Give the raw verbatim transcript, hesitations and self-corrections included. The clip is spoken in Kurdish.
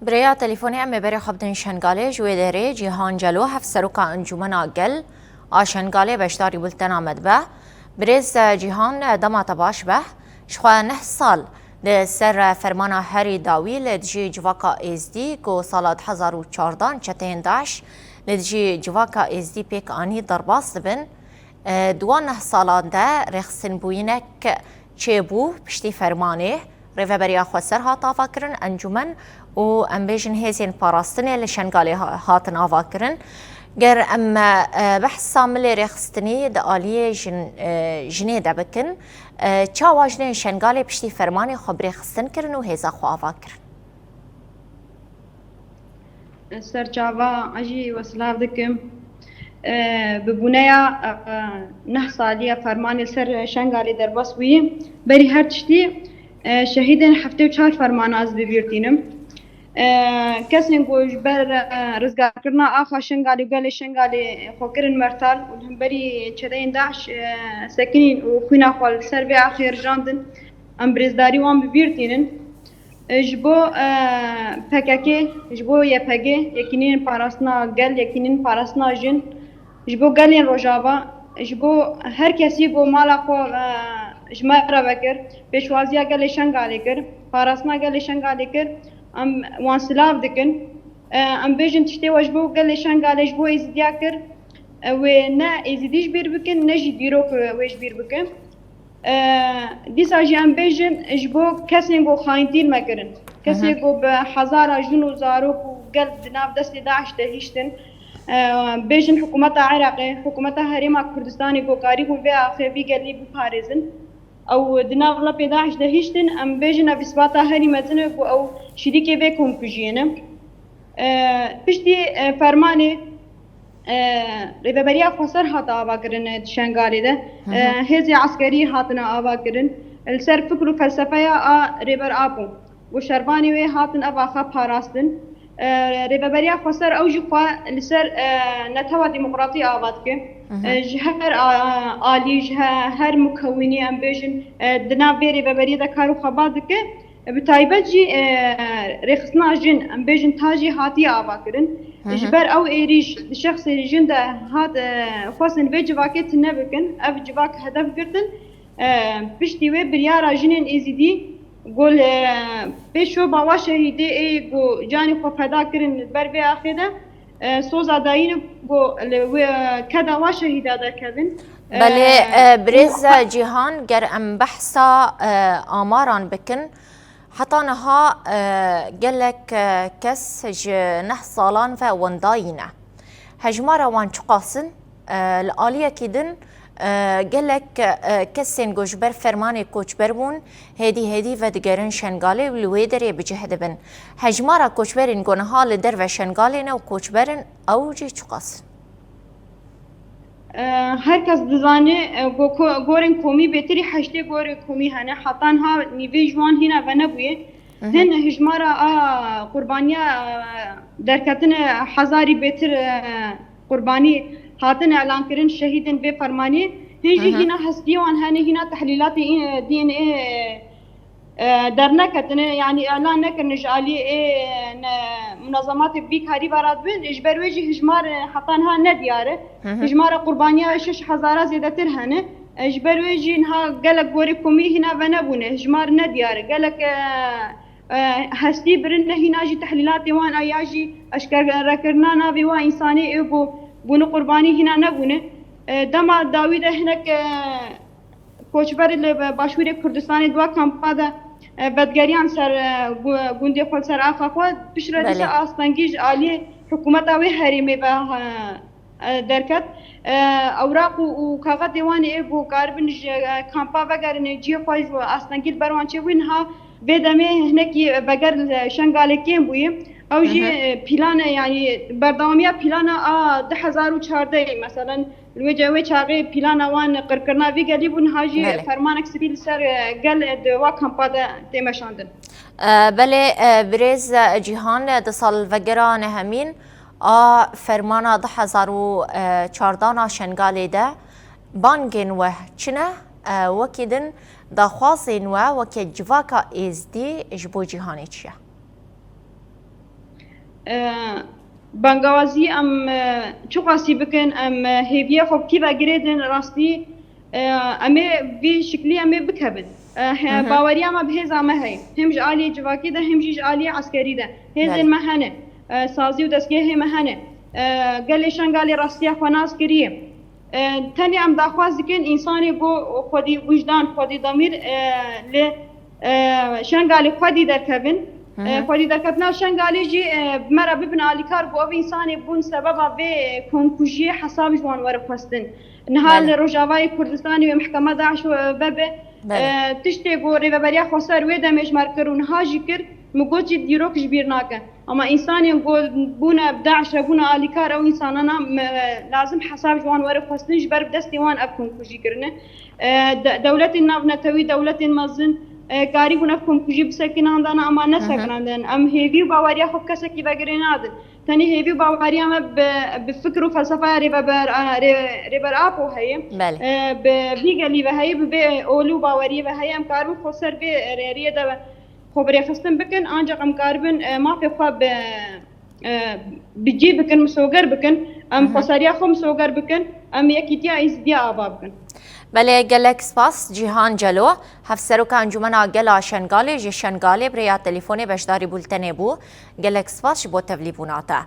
Bi rêya telefûnê em ê berê xwe bidin Şengalê, ji wê derê Cîhan Celo, Hevseroka Encûmena Gel a Şengalê, beşdarî bultena me dibe. Birêz, e, Cîhan, e, dema te baş be. Ji xwe neh sal li ser, e, fermana herî dawî li dijî civaka Êzdî ku sala du hezar û çardeh çeteyên DAIŞ li dijî civaka Êzdî pêk anî derbas dibin. E, di wan neh salan de rêxistinbûyinek çêbû piştî fermanê, Rêveberiya Xweser hat avakirin, encûmen û em bêjin hêzên parastinê li Şengalê ha-, hatin avakirin. Ger em, e, behsa milê rêxistinî di aliyê jin-, e, jinê de bikin, e, çawa jinên Şengalê piştî fermanê xwe bi rêxistin kirin û hêza xwe ava kirin? Serçava, ez jî we silav dikim. E, bi bûneya, e, neh saliya fermanê ser Şengalê derbas bûyî, berî her tiştî, e, şehîdên heftê û çar fermana ez bi bîr tînim. E, kesên ku ji ber, e, rizgarkirina axa Şengalê û gelê Şengalê xwe kirin mertal û li hemberî çeteyên DAIŞ, e, sekinîn û xwîna xwe li ser vê axê rijandin, em bi rêzdarî wan bi bîr tînin. E, ji bo, e, P K K, ji bo Y P G, Yekînîn Parastina Gel, Yekînîn Parastina Jin, ji bo gelên Rojava, ji bo her kesî ku mala xwe, e, ji me re vekir, pêşwaziya gelê Şengalê kir, parastina gelê Şengalê kir, em wan silav dikin. E, em bêjin tiştê we ji bo gelê Şengalê, ji bo Êzidiya kir, e, wê ne Êzidî ji bîr bikin, ne jî dîrok, e, wê ji bîr bikin. E, dîsa jî em bêjin ji bo kesên ku xayîntî li me kirin. Kesê Hı hı. ku bi hezara jin û zarok û gel di nav destê DAIŞ de hiştin, e, bêjin hikûmeta Iraqê, hikûmeta Herêma Kurdistanê ku karîbûn vê axê vî gelî biparêzin. Ew di nav lepê DAIŞ de hiştin, em bêjin ev îsbata herî mezin e ku ew şirîkê vê komkujiyê ne. E, piştî, e, fermanê, e, Rêveberiya Xweser hate avakirin, e, di Şengalê de. Hı hı. E, hêzê eskerî hatine avakirin. Li ser fikr û felsefeya a Rêber Apo û şervanê wê hatin ev axa parastin. E, Rêveberiya Xweser ew jî xwe li ser, e, netewa demokratî ava dike. Hı hı. E, ji her a-, alî, ji he-, her mukewînî em bêjin, e, di nav vê rêveberiyê de kar û xebat dike. Bi taybet jî, e, rêxistina jin, em bêjin, ta jî hatiye avakirin. Hı hı. Ji ber ew êrîş di şexsê jin de hat, e, xwestin vê civakê tune bikin, ev civak hedef girtin. E, piştî wê biryara jinên Êzidî ku li pêşoba wa şehîdê ê ku canê xwe feda kirin li ber vê axê de, e, soza dayîn ku li wê keda wa şehîda derkevin. Belê, e, e, birêz û Cîhan, ger em behsa, e, amaran bikin, Heta niha, e, gelek, e, kes ji neh salan ve wendayî ne. Hejmara wan çiqas in? E, li aliyekî din, e, gelek, e, kesên ku ji ber fermanê koçber bûn, hêdî hêdî vedigerin Şengalê û li wê derê bi cih dibin. Hejmara koçberên ku niha li derve Şengalê ne û koçber in, ew jî çiqas in? E, her kes dizane, e, go-, ko-, gorên komî bêtirî heştê gorê komî hene. Heta niha nîvê ji wan hîna venebûye. Hı hı. Hin hijmara a qurbaniya, e, derketine hezarî bêtir, e, qurbanî hatin elankirin şehîdên vê fermanî. Hin jî Hı hı. hîna hestiyê wan hene, hîna tehlîlatê, e, D N A, e, derneketine, yanî îlan nekirine ji alî ê, e, ne, munazematê bî karî ve radibin, ji ber wê jî hijmar, e, heta niha nediyar e. Hı hı. Hijmara qurbaniya şeş hezara zêdetir hene. E, ji ber wê jî niha gelek gorê komî hîna venebûne, hijmar nediyar e. Gelek, e, e, hestî birine, hîna jî tehlîlatê wan a ya jî eşkerekirina navê wa însanê ê ku bûne qurbanî hîna nebûne. E, dema dawî de hinek, e, Koçber li başûrê Kurdistanê di wa kampa de, e, vedgeriyan ser, e, gu-, gundê xwe, ser axa xwe, piştre Belê. dîsa astengî ji aliyê hikûmeta wê herêmê ve, e, e, derket. E, ewraq û, û kaxetê wan ê ku karibin ji, e, kampa vegerin, cihê xwe ji astengî li ber wan çêbûyî, niha vê demê hinekî veger li Şengalê kêm bûye. Ew jî, Hı hı. e, plan e, yanî berdewamiya plana a du hezar û çardehê, meselen, Li wê ce-, wê çaxê plana wan qirkirina vî gelî bû, niha jî Belê. fermanek spî li ser, e, gel, e, di wa kampa de tê meşandin. E, belê, e, birêz, e, Cîhan, e, di salvegera nehemîn a fermana du hezar û çardana Şengalê de bangên we çi ne? E, wekî din daxwazên we weke civaka Êzdî ji bo cîhanê çi ye? E, bangawazî em, e, çiqasî bikin, em, e, hêviyê xwe bi kî ve girêdin, rastî, e, em ê vî şiklî em ê bikevin. E, he, Hı hı. baweriya me bi hêza me heye. Hem ji aliyê civakî de hem jî ji aliyê eskerî de. Hêzên Belê. me hene. E, sazî û destgehê me hene. E, gelê Şengalê rastiya xwe nas kiriye. E, tenê em daxwaz dikin, însanê ku xwedî wijdan, xwedî demîr, e, li, e, Şengalê xwedî derkevin. Hı hı. E, xwedî derketina Şengalê jî, e, bi me re bibin alîkar ku ev însanê bûn sebeba vê komkujiyê hesab ji wan were xwestin. Niha Belê. li Rojavayê Kurdistanê wê mihkema DAIŞ ve be, Belê. e, tiştê ku Rêveberiya Xweser wê demê ji me re kir û niha jî kir, min got jî dîrok ji bîr nake. Ama însanên ku bûne DAIŞ re bûne alîkar ew însanana me, lazim hesab ji wan were xwestin, ji ber bi destê wan ev komkujî kirine. E, de-, dewletên navnetewî, dewletên mezin, e, karîbûn ev komkujî bisekinandana, ama Hı hı. nesekinandin. Em hêvî û baweriya xwe bi kesekî ve girê nadin. Tenê hêvî û baweriya me bi, bi fikr û felsefeya rêveber, a, rê-, rêber Apo heye. Belê. E, bi vî gelî ve heye, bi vê olî û baweriyê ve heye. Em karibin xwe ser vê rêriyê de xwe bi rêxistin bikin, ancaq em karibin, e, mafê xwe bi, e, bi cî bikin, misoger bikin, em Hı hı. xweseriya xwe misoger bikin, em yekîtiya Êzidiya ava bikin. Belê, gelek spas Cîhan Celo, Hevseroka Encûmena Gela Şengalê ji Şengalê bi rêya telefonê beşdarî bultenê bû. Gelek spas ji bo tevlîbûna te.